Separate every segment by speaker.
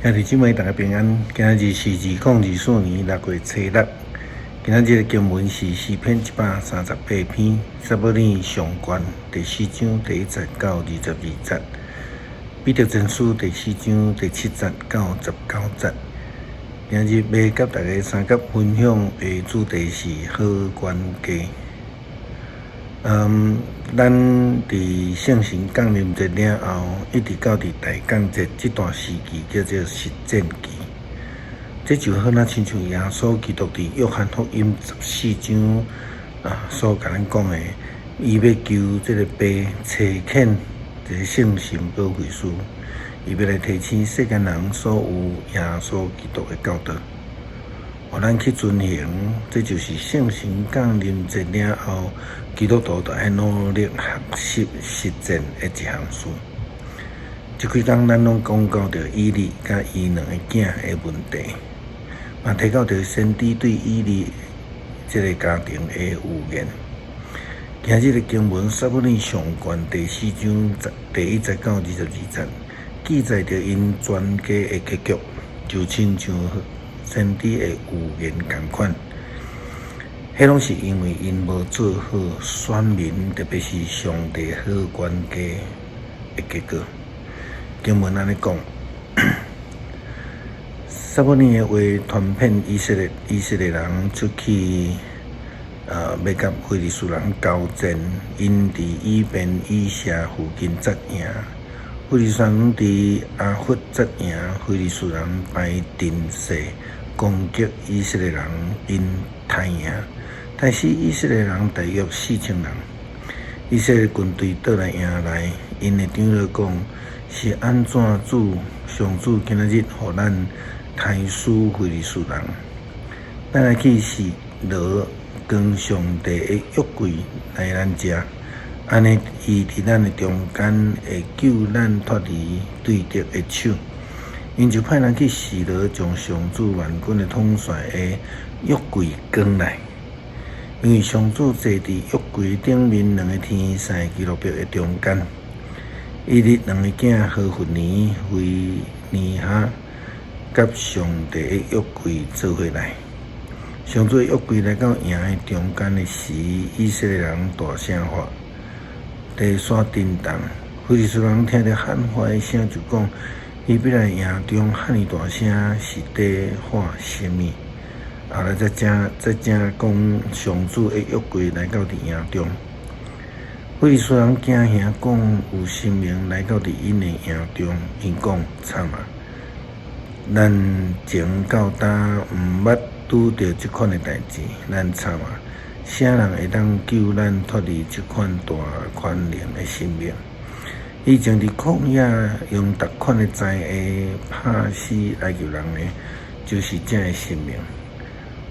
Speaker 1: 兄弟姊妹，大家平安。今仔日是2024年6月初六。今仔日的經文是詩篇138篇，撒母耳上卷第四章第一節到22節，彼得前書第四章第七節到19節。今日欲佮大家相佮分享的主題是好管家。咱佇聖神降臨節了後，一直到佇大降節這段時期，叫做實踐期。這就好若親像耶穌基督佇約翰福音14章所共咱講的，伊欲求這个父差遣一个聖神保惠師，伊欲來提醒世間人所有耶穌基督的教導。予咱去遵行，這就是聖神降臨節了後，基督徒著愛努力學習實踐的一項事。這幾工咱攏講到著以利佮伊兩个囝的問題，嘛提到著先知對以利這个家庭的預言。今日的經文撒母耳上卷第四章第一節到22節，記載著𪜶全家的結局，就親像先知的預言仝款。彼攏是因為𪜶無做好選民，特別是上帝好管家的結果。經文按呢講，撒母耳的話傳遍以色列，以色列人出去，欲佮非利士人交戰，𪜶佇以便以謝附近紮營。非利士人佇亞弗紮營，非利士人排陣勢攻擊以色列人，𪜶刣贏，刣死以色列人大約4000人。以色列軍隊倒來營內，𪜶的長老講：是按怎主上主今仔日予咱刣輸非利士人？咱來去示羅扛上帝的約櫃來咱遮，按呢伊佇咱的中間會救咱脫離對敵的手。𪜶就派人去示羅，將上主萬軍的統帥的約櫃扛來，因為上主坐佇約櫃頂面兩个天使基路伯的中間。以利兩个囝何弗尼、非尼哈，佮上帝的約櫃做伙來。上主的約櫃來到營的中間的時，以色列人大聲喊，地煞震動。非利士人聽著喊喊的聲，就講：希伯來營中遐爾大聲，是佇喊啥物？後來才知講上主的約櫃來到佇營中。非利士人驚嚇講有神明來到佇𪜶的營中，𪜶講慘啊！咱從到今毋捌拄著這款的代誌，咱慘啊！啥人會當救咱脫離這款大權能的神明？以前佇曠野用逐款的災禍拍死埃及人的，就是這个神明。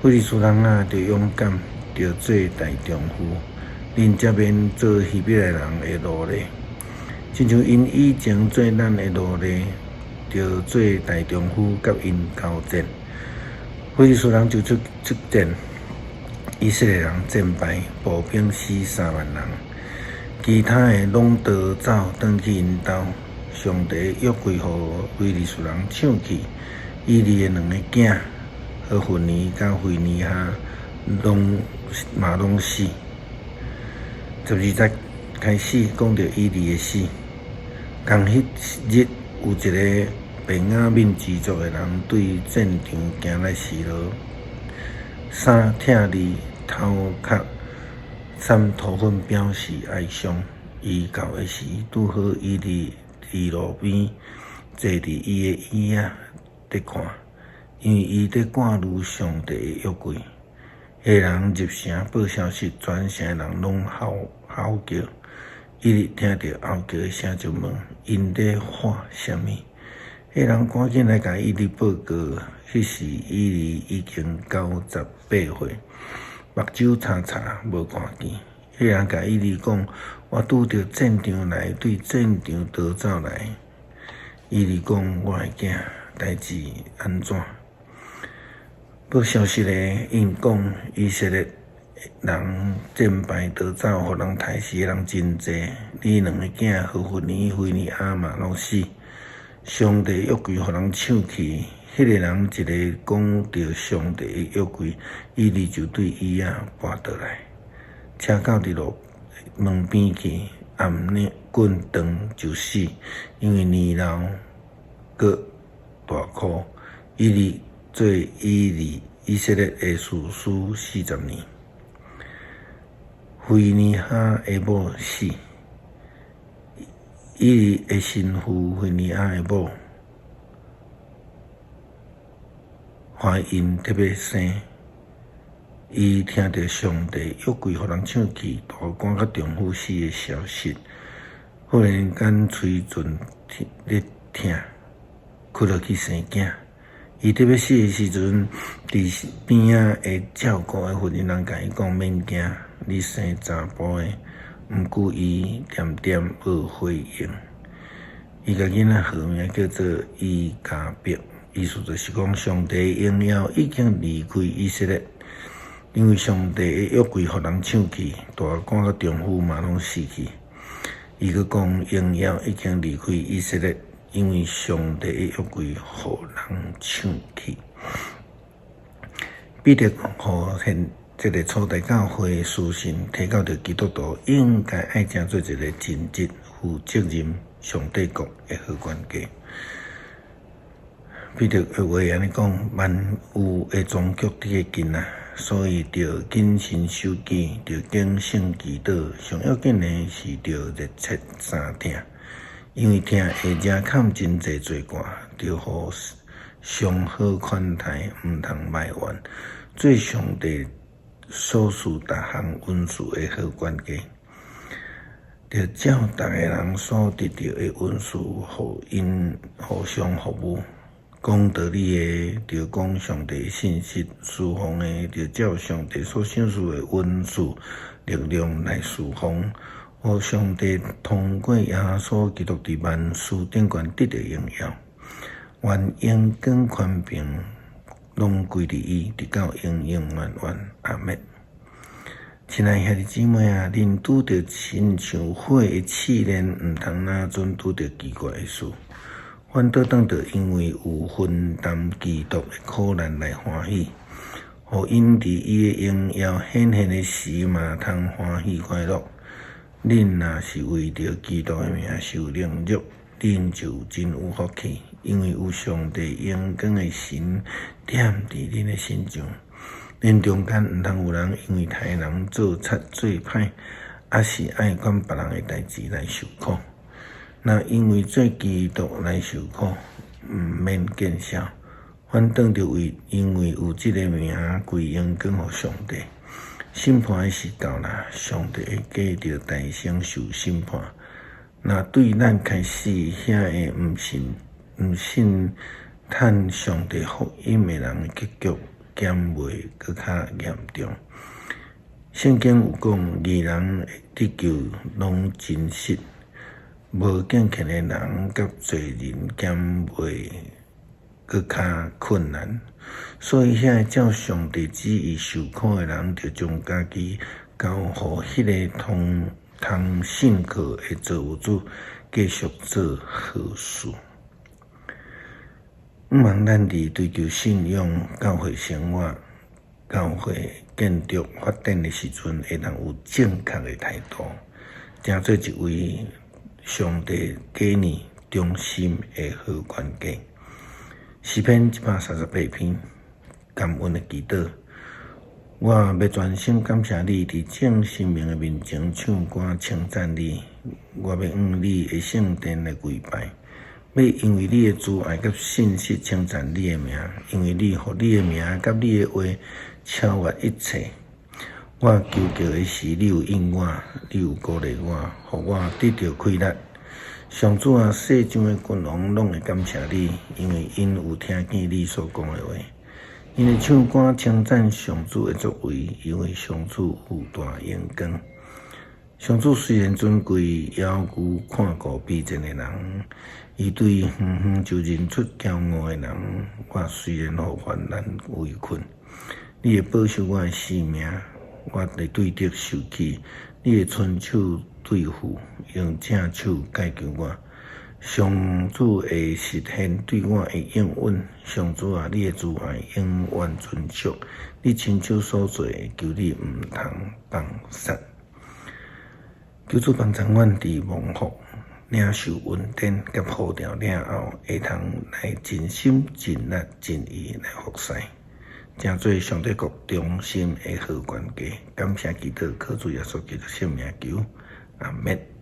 Speaker 1: 非利士人啊，著勇敢，著做大丈夫，恁才免做希伯來人的奴隸，親像𪜶以前做咱的奴隸，著做大丈夫，佮𪜶交戰。非利士人就出戰，以色列人戰敗，步兵死3萬人，其他的攏逃走，轉去𪜶兜。上帝約櫃予非利士人搶去，以利的兩个囝何弗尼佮非尼哈攏嘛攏死。12節開始講著以利的死。仝彼日有一个便雅憫支族的人對戰場行來示羅，衫拆離，頭殼捎塗粉表示哀傷。伊到的時，拄好以利佇路邊坐佇伊的椅仔佇看，因為伊佇掛慮上帝的約櫃。彼个人入城報消息，全城人攏吼吼叫。以利聽著吼叫的聲，就問𪜶佇喊啥物。彼个人趕緊來共以利報告，彼時以利已經98歲，目睭青青，無看見。彼个人共以利講：我拄著戰場來，對戰場逃走來。以利講：我的囝，代誌按怎？報消息的𪜶講，以色列人戰敗逃走，予人刣死的人真濟。你兩个囝何弗尼、非尼哈嘛攏死。上帝約櫃予人搶去，彼個人一个講著上帝的約櫃，以利就對椅仔跋倒來，車到佇路門邊去，頷頸棍斷就死，因為年老閣大箍。以利做以色列的士師40年。非尼哈的某死，以利的新婦非尼哈的某懷孕得欲生，伊聽著上帝約櫃予人搶去，大官佮丈夫死的消息，忽然間喙唇咧疼，趺落去生囝。伊得欲死的時陣，佇邊仔的照顧的婦人人共伊講免驚，你生查埔的。毋過伊恬恬無回應。伊共囡仔號名叫做伊迦伯，意思就是講上帝的榮耀已經離開以色列，因為上帝的約櫃予人搶去，大官佮丈夫嘛攏死去。伊閣講榮耀已經離開以色列。因為上帝的約櫃予人搶去。彼得予現這个初代教會書信提到著基督徒應該愛成做一个盡職、負責任、上帝國的好管家。彼得的話按呢講，萬有的終局佇咧近啊，所以著謹慎守己，著警醒祈禱，上要緊的是著熱切三疼。因為疼會惹崁真濟罪過，著予上好款待，毋通埋怨。做上帝所賜逐項恩賜的好管家，著照逐个人所得著的恩賜，予𪜶互相服務。講道理的，著講上帝信息；事奉的，著照上帝所賞賜的恩賜力量來事奉。予上帝通過耶穌基督佇萬事頂懸得著榮耀，願榮光權柄攏歸佇伊，直到永永遠遠。阿們。親愛兄弟姊妹啊，恁拄著親像火的試煉，毋通若準拄著奇怪的事，反倒當著因為有分擔基督的苦難來歡喜，予𪜶佇伊的榮耀顯現的時嘛通歡喜快樂。恁若是為著基督的名受凌辱，恁就真有福氣，因為有上帝榮光的神踮佇恁的身上。恁中間毋通有人因為刣人做賊做歹，抑是愛管別人的代誌來受苦。若因為做基督來受苦，毋免見笑，反倒著為因為有這个名歸榮光予上帝。審判的時到啦，上帝會繼著大聲受審判。若對咱開始遐个毋信趁上帝福音的人的結局，敢袂閣較嚴重？聖經有講，義人得救攏真實，無敬虔的人佮罪人敢袂閣較困難？所以，遐个照上帝旨意受苦的人，著將家己交予彼个通通信靠的造物主，繼續做好事。毋茫咱佇追求信仰、教會生活、教會建築發展的時陣，會當有正確的態度，成做一位上帝喜悅忠心的好管家。詩篇138篇，感恩的祈禱。我欲全心感謝你，佇眾神明的面前唱歌稱讚你。我欲往你的聖殿來跪拜，欲因為你的慈愛佮信實稱讚你的名，因為你予你的名佮你的話超越一切。我求告的時，你有應我，你有鼓勵我，予我得著氣力。上主啊，世上的君王攏會感謝你，因為𪜶有聽見你所講的話。𪜶會唱歌稱讚上主的作為，因為上主有大榮光。上主雖然尊貴，猶舊看顧卑賤的人，伊對遠遠就認出驕傲的人。我雖然予患難圍困，你會保守我的性命，我會對敵受氣，你會伸手對付，用正手解救我。上主會實現對我的應允，上主啊，你的慈愛永遠存續，你親手所做的，求你毋通放殺。求主幫助阮佇蒙福、領受恩典佮呼召了後，會通來盡心、盡力、盡意來服侍，成做上帝國忠心的好管家。感謝基督，靠主耶穌基督聖名求，阿們。